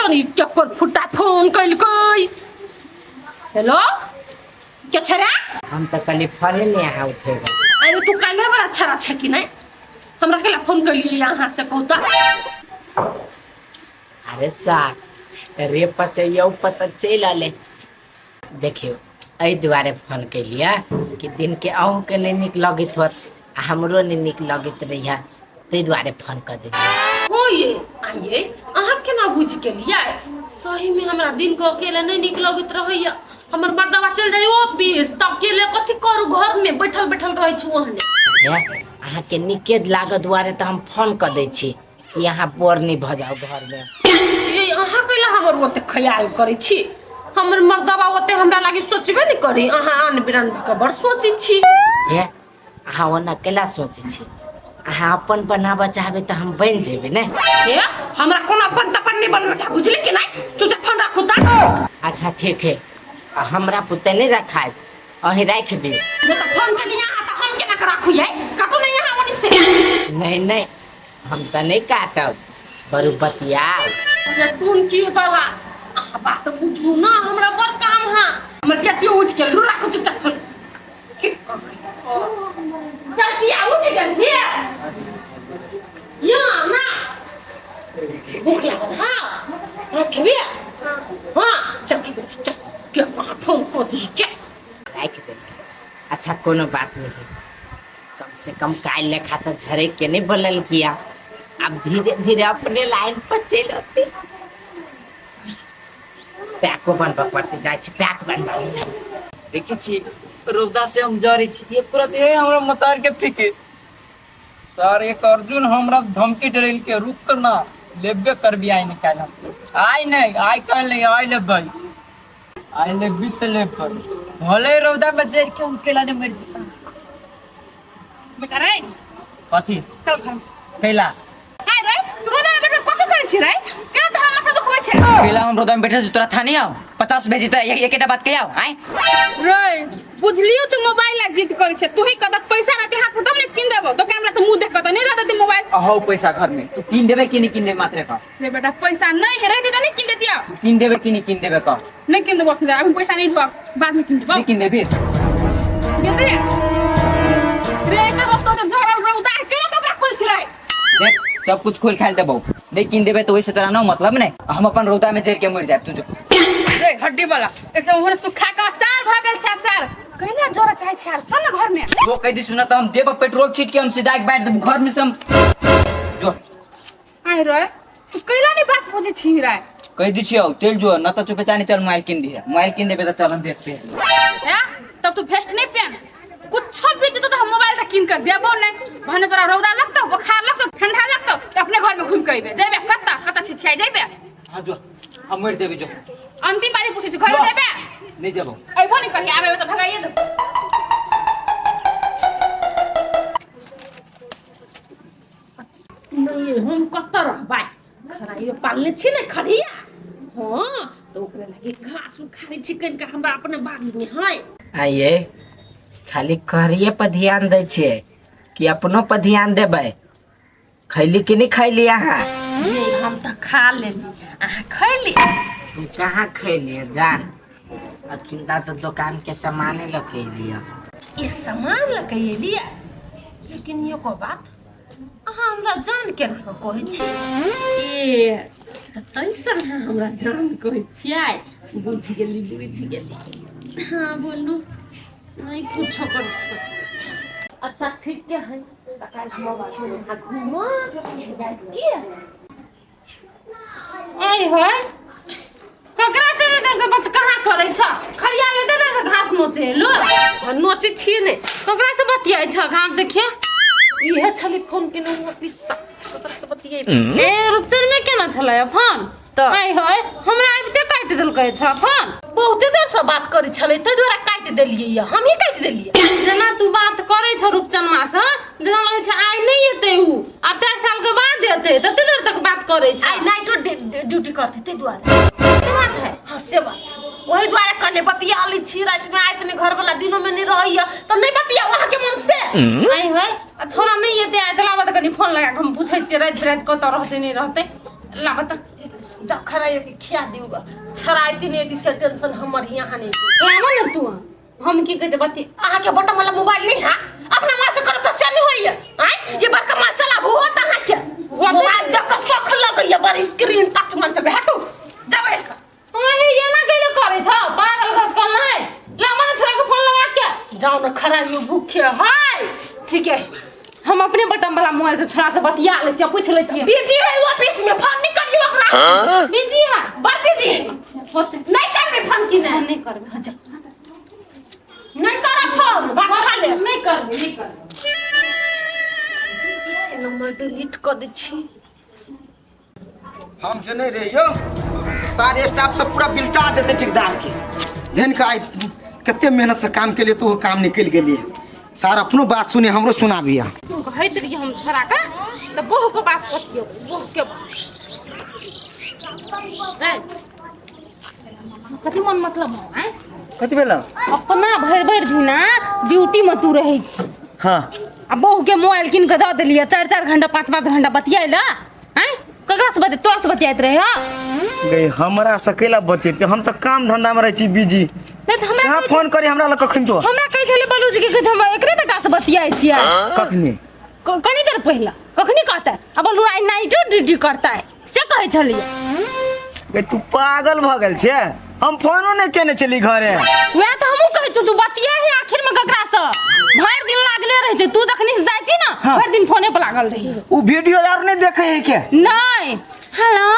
जानी चक्कर फुटा फोन कैलकै। हेलो, के छै रे? हम तऽ कहली फोने नहि अहाँ उठेबै। अरे तू काल्हे वाला छड़ा छै कि नहीं? हमरा केला फोन कैलिए यहाँ से, कहू तऽ। अरे सार, रे पसे यौ पता चलि अलै। देखियौ, एहि दुआरे फोन केलियै कि दिनके अहूँके नहि नीक लगैत होत आ हमरो नहि नीक लगैत रहैए, ताहि दुआरे फोन कऽ देलियै। हो ये आइए, अहाँ केना बुझि गेलियै? सही में हमरा दिन के अकेले नहीं नीक लगैत रहैया। हमर मर्दवा चलि जाइ ऑफिस तऽ अकेले कथी करू? घर में बैठल बैठल रहै छी ओहने। हे, अहाँके नीके लागऽ दुआरे तऽ हम फोन कऽ दै छी कि अहाँ बोर नहि भऽ जाउ घरमे। ये अहाँ कैला हमर ओते ख्याल करै छी? हमर मर्दवा ओते हमरा लागी सोचबे नहि करी। अहाँ आन बिरान भऽ कऽ बड़ सोचै छी। हे, अहाँ ओना कैला सोचै छी? अहाँ अपन बनाबऽ चाहबै तऽ हम बनि जेबै ने। हे, हमरा कोनो अपन तपन नहि बनबै के, बुझली कि नहि? चुपचाप फोन राखू तऽ। अच्छा ठीक है, आ हमरा पुते नहि रखायब, अहीं राखि दियौ। जे तऽ फोन केली अहाँ तऽ हम केना कऽ राखू यै? काटू ने यहाँ ओनी से। नहि नहि, हम तऽ नहि काटब, बरू बतियाउ। अरे कोन की बाला, अहाँ बात बुझू ना, हमरा बड़ काम है। हमर बेटियो उठि गेल। राखू चुपचाप फोन। की करबै? बेटिया उठि गेल हे या ना? भूख लागल? हाँ हाँ, खेबे? हाँ, चल चल, के कहाँ फोन कऽ दी के। राखि देलकै। अच्छा, कोनो बात नहीं, कम से कम काल्हि लेखा तऽ झरकि के नहि बोलल किया। आब धीरे धीरे अपने लाइन पर चलि अतै। पैको बनबऽ पड़तै, जाइ छी पैक बनबऽ। देखै छी, रौदा से हम जरै छी, एक रति है हमरा मतार के फिकिर। सर, एक अर्जुन हमरा धमकी डरेल के, रुक कर ना, लेबे करबी आइ निकाल हम। आइ नहीं, आइ काल नहीं, आइ लेबै, आइ लेबी तऽ लेबै, भले रौदा में जर के हम केला नहीं मर जेता। बेटा रे। कथी? चल घर में। कैला? हाय रे, तू रौदा में बैठल कथी करै छी रे? केना तोहर माथा दुखबै छै? कैला हम रौदा में बैठल छी तोरा था नहीं आओ 50 भेजी तोरा एकेटा बात कहियाओ आइ। रे, बुझलियो, तू मोबाइल ला जिद करै छै। तू ही कत पैसा रहते हाथ में तब ने किन देबो। दोकान वाला तऽ मुंह देख कऽ तऽ नहीं दे देते मोबाइल। अहो पैसा घर में, तू किन देबे कि नहीं किन देबे मात्र कह। रे बेटा, पैसा नहीं है, रहते तऽ नहीं किन देतियो। तू किन देबे कि नहीं किन देबे कह। नहीं किन देबो अखन, अभी पैसा नहीं हुआ, बाद में किन देबो। नहीं किन देबी? दे रे, एकर वक्त तो झरल रौदा केना कपड़ा खोल छी रे? देख, सब कुछ खोल खाल देबो, नहीं किन देबे तो वैसे तोरा ना मतलब नहीं, हम अपन रौदा में जर के मर जाब, तू जो। रे हड्डी वाला, एकदम ओहन सुखा के अचार भऽ गेल छै अचार। कैला जरा चाहे छै? आर चल ना घर में। जो कह दी सुना तो हम देब पेट्रोल छीट के हम सीधा एक बैठ देब घर में से हम जो। आय रे, तू कैला नहीं बात बुझे छी रे? कह दी छियो, चल जो न तो चुपे चानी चल मोबाइल किन दिहे। मोबाइल किन देबे तो चल हम भेज पे। हैं, तब तू भेस्ट नहीं पहन, कुछो बीत जेतो तो हम मोबाइल तक किन कर देबो नहीं। भने तोरा रौदा लगतो, बुखार लगतो, ठंडा लगतो तो अपने घर में घूम के अइबे। जेबे कत्ता कत्ता छी छियाई जेबे? हां जो, हम मर जेबे जो। अंतिम बारी पूछै छी, घर में जेबे? नहीं जेबो। अइबो नहीं कही, आबे तो भगाइए देबो। नहीं, हम कतऽ रहबै? खड़ाइयो पालने छी ने खड़िया, हाँ तऽ ओकरे लागी घास उखाड़ै छी कनिका, हमरा अपने बाड़ी में है। आइए, खाली कहरिए पर ध्यान दै छियै कि अपनो पर ध्यान देबै? खैली कि नहि खैली अहाँ? नहीं, हम तऽ खा लेली, अहाँ खैली? हम कहाँ खैलियै जान, अखिन तऽ दोकान के सामाने लऽ के एलियै। ये सामान लऽ के एलियै, लेकिन एगो बात, अहाँ हमरा जान केना कऽ कहै छी? ए तऽ तैसन अहाँ हमरा जान कहै छियै? बुझि गेली, बुझि गेली। हाँ बोलू, नहीं कुछो करू। अच्छा ठीक के है, तऽ काल्हि हम अबै छी अहाँ घूमऽ की आइ है? ककरा से इधर से बात कहाँ करै छ? खरिया ले इधर से घास नोचे लो, नोचे छियै ने। ककरा से बतियाइ छ? घास देखिए, इहे छली फोन केने हुआ पिस्सा। ककरा से बतियाइ ए? रूपचन में केना छलै फोन तऽ? आइ है, हमरा आबिते काटि देलकै छ फोन। बहुते देर से बात करै छलै, ताहि दुआरे काटि देलियै यऽ, हमही काटि देलियै। जेना तू बात करै छ रूपचनमा से, जेना लगै छै आइ नहि एतै उ, आब 4 साल के बाद एतै, तते देर तक बात करै छै। आइ नाइटो ड्यूटी करतै, ताहि दुआरे। से बात है? हाँ से बात, ओहि दुआरे कने बतिया लै छी रातिमे। आइत नहि घरवला, दिनोमे नहि रहैया तऽ नहि बतिया अहाँके मन से। आइ है, आ छोरा नहि एतै आइ तऽ लाबऽ तऽ कनि फोन लगा कऽ हम पूछै छियै, राति बिराति कतऽ रहतै नहि रहतै। लाबऽ तऽ। जब खराइयो के खिया दिउगा छराइती नहीं एती से टेंशन हमर यहाँ नहीं। आवा ना तू, हम की कहते बती अहाँ के बटन वाला मोबाइल नहीं है, अपना माँ से करब तो से नहीं होइए। आय ये बड़का माँ चलाबू होत अहाँ के मोबाइल देख के शौक लगैया, बड़ स्क्रीन टच मन से हटू जाबे ऐसा। अरे ये ना कैले करे छ पागल घसकल नहीं ला मन छोरा के फोन लगा के जाओ ना खराइयो भूखे हाय। ठीक है हम अपने बटन वाला मोबाइल से छोरा से बतिया ले छियै, पूछ ले छियै। बिजी है वो ऑफिस में, फोन नहीं करियो ओकरा। बिजी है, बड़ बिजी है। अच्छा होते नहीं करबे फोन की नहीं नहीं करबे। हां जा नहीं करब फोन, बात खा ले। नहीं करबे नहीं करबे। नंबर डिलीट कर दै छी। हम जे नहीं रहियो सारे स्टाफ सब पूरा बिलटा देते ठेकेदार के। धन का आइ कते मेहनत से काम के लिए तो वो काम निकल गेलिए। सार अपनो बात सुने हमरो सुनाबिया। तू कहैत रहियै हम छोरा के त बहु के बात कथियो बहु के बात। कथी मन मतलब हो आय? कथी भेल? अपना भरि भरि दिना ड्यूटी में तू रहै छी। हां आ बहु के मोबाइल कीन के दऽ देलियै 4 4 घंटा 5 5 घंटा बतियाइ ला। आय ककरा से बतिया, तोरा से बतियाइत रहे? हां गई हमरा से कैला बतियते, हम त काम धंधा में रहै छी बिजी। नहीं त हमरा फोन करी हमरा लग कखन तो हमरा कहै छलै बलूज के कि हम एकरे बेटा से बतियाइ छियै। कखनी? कनी देर पहिला कखनी कहता है अब बलू आइ नाइटो ड्यूटी करता है से कहै छलियै। गई तू पागल भ गेल छे, हम फोनो नहीं केने छली घरे। वएह त हमहूँ कहै छियौ तू बतिया है आखिर में ककरा से, भरि दिन लागले रहै छै। तू जखनी से जाइ छी ना हाँ। भरि दिन फोने पर लागल रही। उ वीडियो यार नहीं देखे है के? नहीं। हेलो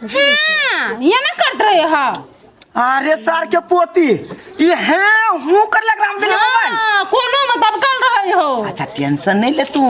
हाँ ये ना करत रहे हा। अरे सार के पोती ये है हूं कर लग राम देले मोबाइल। हाँ, कोनो में दबकल रहे हो। अच्छा टेंशन नहीं ले तू,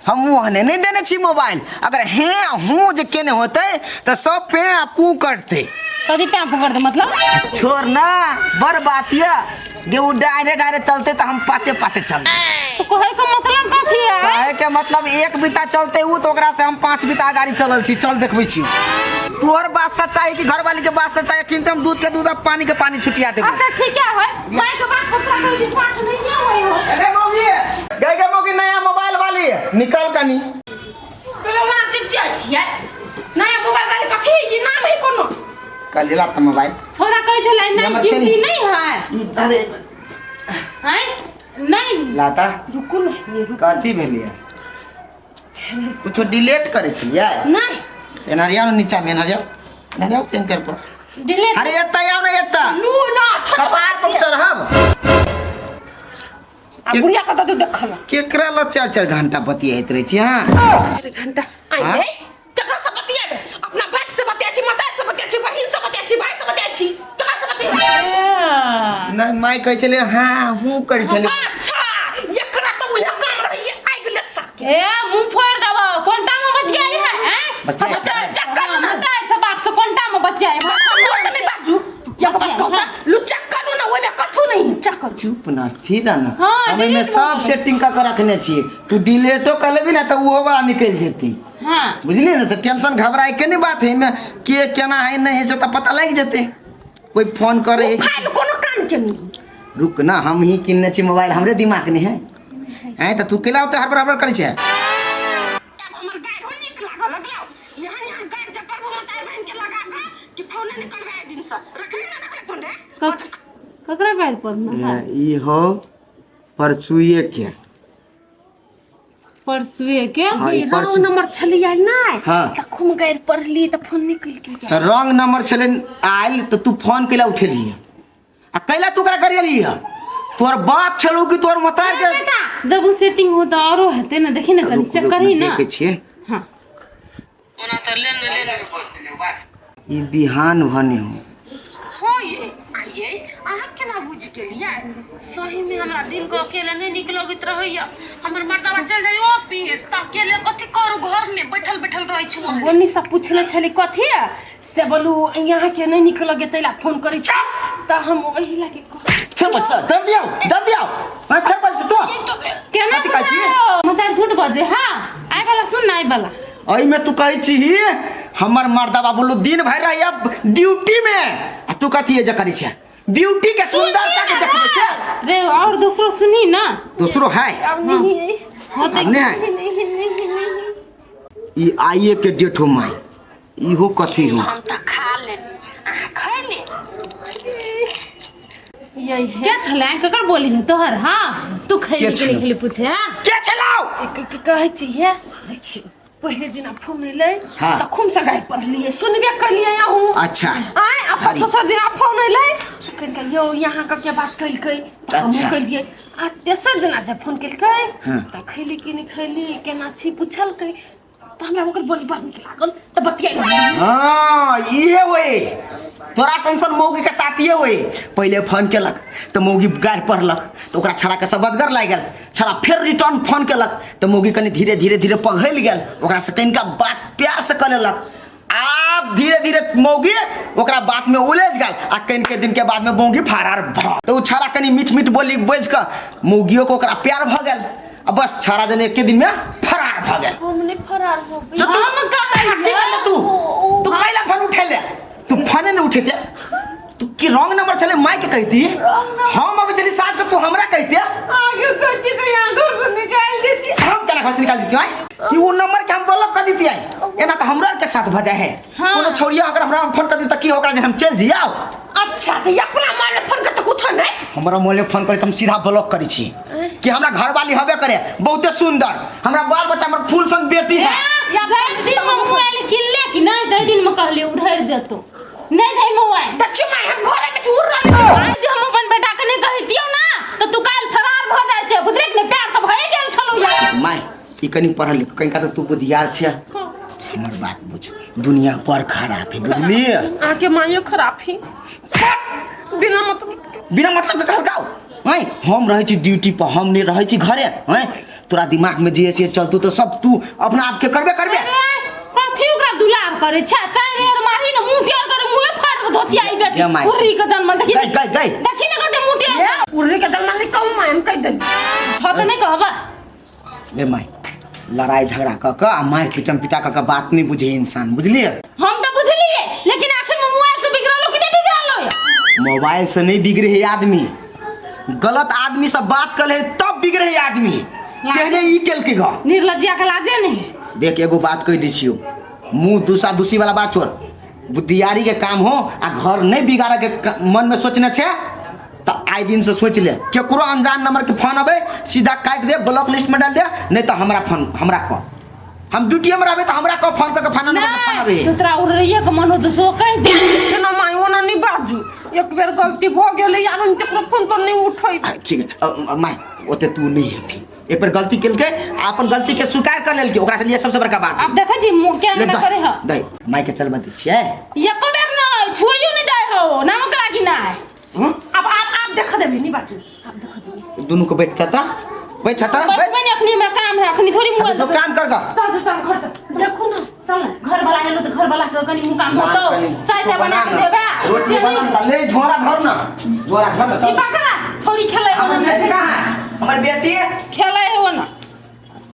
हम ओहने नहीं देने छी मोबाइल। अगर हे हूं जे केने होते त सब पे पू करते। कथी पे पू करते मतलब? छोड़ ना बड़ बात या जे उ डायरे डायरे चलते त हम पाते पाते चलते। तो कहे के मतलब कथी है? कहे के मतलब एक बीता चलते उ तो ओकरा से हम 5 बीता गाड़ी चलल छी। चल देखबै छी तोहर बात सच्चाई कि घरवाली के बात सच्चाई, किंतु हम दूध के दूध और पानी के पानी छुटिया देबै। अच्छा ठीक है, माय के बात पर तोरा कोई विश्वास नहीं होय हो। अरे मौगी गई गई मौगी नया मोबाइल वाली निकल कनी। बोलो वहां चिचिया छियै नया मोबाइल वाली कथी ई नाम है कोनो? कल लेला त मोबाइल छोरा कहै छलै नहीं ड्यूटी नहीं है ई अरे हैं नहीं लाता रुकू न ये रुकू। कथी भेलियै? कुछो डिलीट करै छलियै? नहीं एना जाओ नीचा में, एना जाओ, एना जाओ सेंटर पर। डिलीट अरे एता आओ ना एता लू ना कपार पर चढ़ब। आ बुढ़िया कत तू देखल केकरा ल 4 4 घंटा बतियाइत रहै छी? हां 4 घंटा आइ रे ककरा से बतियाबे? अपना बाप से बतिया छी, माता से बतिया छी, बहिन से बतिया छी, भाई से बतिया छी, ककरा से बतिया? नहीं माय कहै छलै हां हूं करै छलै। अच्छा एकरा त उहे काम रहै आइ गेलै सके। ए मुंह फोड़ देबो कोनटा में बतियाई है? हैं बतियाई चक्कर ना तार से बाप से कोनटा में बतियाई? नहीं बाजू या बात कहता लू चक्कर ना ओइ में कथू नहीं चक्कर। चुप ना स्थिर ना। हाँ, हम एमे सब सेटिंग क के रखने छियै, तू डिलीटो कर लेबी ना त उहो वाला निकल जेती। हां बुझलिए ना, त टेंशन घबराए के नहीं बात है, एमे के केना है नहीं है से त पता लग जेते। कोई फोन करे फाइल कोनो काम के नहीं। रुक ना हम ही किनने छी मोबाइल, हमरे दिमाग नहीं है। हैं त तू केला ओते हड़बड़ हड़बड़ करै छै? अब हमर गाय हो नीक लागल लगलो यहाँ यहाँ गाय जब प्रभु मतार बहन के लगा के कि फोन नहीं करबे दिन से रखले ना रखले फोन रे। ककरा गाय पर ना ई हो परसुए के, परसुए के हाँ, ई रॉन्ग परसु- नंबर छली आयल ना। हाँ। त खूब गाय पढ़ली त फोन निकल के त रॉन्ग नंबर छले आयल त तू फोन कैला उठेली आ कैला तू ओकरा गरियली? तोर बाप छलू कि तोर मतार के? बेटा जब उ सेटिंग हो त औरो हेतै ना, देखी ना कनी रुक, चेक रुक, करही ना। देखै छियै। हां ई बिहान भने हो। हाँ ये आइए अहाँ केना बुझि गेलियै? सही में हमरा दिन के अकेले नहीं नीक लगैत रहैया। हमर मर्दाबा चलि जाइ ऑफिस त अकेले कथी करू, घर में बैठल बैठल रहै छी। ओनी से पूछले छली कथी से बोलू यहाँ के नहीं नीक लगे तैला फोन करै छी त हम ओही लागे फेर पैसा दब दियौ दब दियौ मैं फेर पैसा तो केना कथी कहै छी? मतलब झूठ बजे। हां आइ वाला सुन ना, आइ वाला एहिमे तू कहै छी हमर मर्दाबा बोलू दिन भरि रहैया ड्यूटी में आ तू कथी जे करै छै? ड्यूटी के सुंदरता के देखबै छै रे। और दूसरो सुनी ना, दूसरो है अब नहीं है, अब नहीं है। ई आइए के डेट हो माई। इहो कथी हो? हम तऽ खा लेली, अहाँ खैली? के छलै? ककर बोली है तोहर? हाँ, तू खैली के कि छलै? नहीं खैली पूछे? हाँ, के छलाउ? कहै छी हे, देखियौ, पहिले दिना फोन एलै हाँ। तऽ खूब से गारि पढ़लियै, सुनबे कलियै अहूँ। अच्छा। आँय, आ हरी। दोसर दिना फोन एलै तऽ कहलकै, यौ यहाँ के के बात केलकै? तऽ हमहूँ अच्छा। कहलियै। आ तेसर दिना जब फोन केलकै हाँ। तऽ खैली कि नहि खैली, केना छी पुछलकै, तऽ हमरा ओकर बोली बड़ नीक लागल तऽ बतियाइ। हाँ, इहे होए तोरा सन सन मौगी के साथ, ये होए। पहिले फोन केलक तऽ मौगी गारि पढ़लक, तऽ ओकरा छड़ा के सबदगर लागि गेल। छड़ा फेर रिटर्न फोन केलक तऽ मौगी कनि धीरे धीरे धीरे पघलि गेल, ओकरा से कनिका बात प्यार से कऽ लेलक। आब धीरे धीरे मौगी ओकरा बात में उलझि गेल आ कनिके दिन के बाद में मौगी फरार भऽ, तऽ ओ छड़ा कनि मीठ मीठ बोली बाजि कऽ मौगियो के ओकरा प्यार भऽ गेल आ बस छड़ा जन एके दिन में फरार भऽ गेल। हम नहि फरार होबै। चुप, चुप। हम कहलियै। कथी कहले तू? तू कैला फोन उठेले? तू फोने नहीं उठेते। तू की रॉन्ग नंबर छले, माई के कहती। हम अबै छली साँझ के, तू हमरा कहते। आगे कहती तऽ यहाँ घर से निकालि देती। हम केना घर से निकाल देती आय? कि वो नंबर के हम ब्लॉक कर देती आय? एना तो हमरा के साथ भऽ जाए है। हाँ। कोनो छौड़िया अगर हमरा फोन कर दी त की ओकरा जे हम चल जियाओ? अच्छा, तऽ अपना मन में फोन कर तऽ कुछो नहीं। हमरा मोबाइल में फोन करे त हम सीधा ब्लॉक करै छी कि हमरा घरवाली हबे करे बहुते सुंदर, हमरा बाल बच्चा, हमर फूल सन बेटी है। जाहि दिन हम मोबाइल किनले कि नहीं, ताहि दिन में कहलियै उधर जतो नहीं दे मोबाइल। देखियो माय, हम घरे में उड़ रहल छी। आइ जे हम अपन बेटा के नहीं कहितियौ ना तऽ तू काल्हि फरार भऽ जाइते, बुझले कि नहीं? प्यार तऽ भए गेल छलौ यार। माय, ई कनि पढ़ल लिख कनिका तऽ तू बुधियार छै, हमर बात बुझ, दुनिया बड़ खराब है, बुझलिए? अहाँके माइयो खराब ही, बिना मतलब बिना मतलब के कहलकाओ। हैं, हम रहै छी ड्यूटी पर, हम नहि रहै छी घरे। हैं, तोरा दिमाग में जे से चलतू तऽ सब तू अपना आप के करबे करबे। कथी ओकरा दुलार करे छै? चारि एर मारी ने मुंह टेढ़ करे, मुंहे फाड़ देबो धोचियाई बेटी। गे माय। उर्री के जन्मल देखी। गई गई गई। देखी ने कते मुंह टेढ़, उर्री के जन्मल नहीं कहूं माय, हम कहि देली छ तऽ नहीं कहबा। गे माय, लड़ाई झगड़ा कऽ कऽ आ मारि पिटम पिटा कऽ कऽ बात नहि बुझे इंसान, बुझलिए? हम तऽ बुझलिए, लेकिन आखिर में मोबाइल से बिगड़लो कि नहीं बिगड़लो? मोबाइल से नहीं बिगड़े है आदमी, गलत आदमी से बात कर ले तब बिगड़े है आदमी। तेहने ई केलकै ग। निर्लज्जिया के लाजे नहीं। देख, एगो बात कहि दै छियौ, मुँह दूसा दूसी वाला बात छोड़, बुद्धियारी के काम हो आ घर नहीं बिगाड़े के मन में सोचने छे तऽ आइ दिन से सोच ले, केकरो अनजान नंबर के फोन अबे सीधा काटि दे, ब्लॉक लिस्ट में डाल दे, नहीं तो हमरा फोन हमरा कह, हम ड्यूटी में रहबे तऽ हमरा कह फोन कऽ के फलाना नंबर से फोन अबे। तो तोरा उड़ैया के मन हो तो सो कहि दे। केना माय, ओना नहीं बाजू, एक बेर गलती भ गेलै, आब हम केकरो फोन तो नहीं उठै। ठीक है, माय, ओते तू नहीं हेबी, ए पर गलती केलकै आ अपन गलती के स्वीकार कर लेलकै, ओकरा से लिए सबसे बड़का बात। आब देखै छी मुँह केना ले केना करे ह। दे माय के चलबा दै छियै। एको बेर न छुइयो नहीं दे हो नामक लागी ना। हम्म? अब आप आप देख देबी नहीं बाजू, आप देख देबी। दुनू के बैठता ता बैठता बैठ बैठ। बने, अखनी हमरा काम है, अखनी थोड़ी मोबाइल। जो काम कर गा। चल चल घर से देखू ना, चल घर वाला हेलो तो घर वाला से कनी मुँह काम होतो, चाय चाय बना के देबे। रोटी बना ना, ले झोरा धर ना, झोरा धर ना, चल। चिपा करा छोड़ी खेले हो हमर ना। बेटी कहाँ है? हमर बेटी खेले हो ना।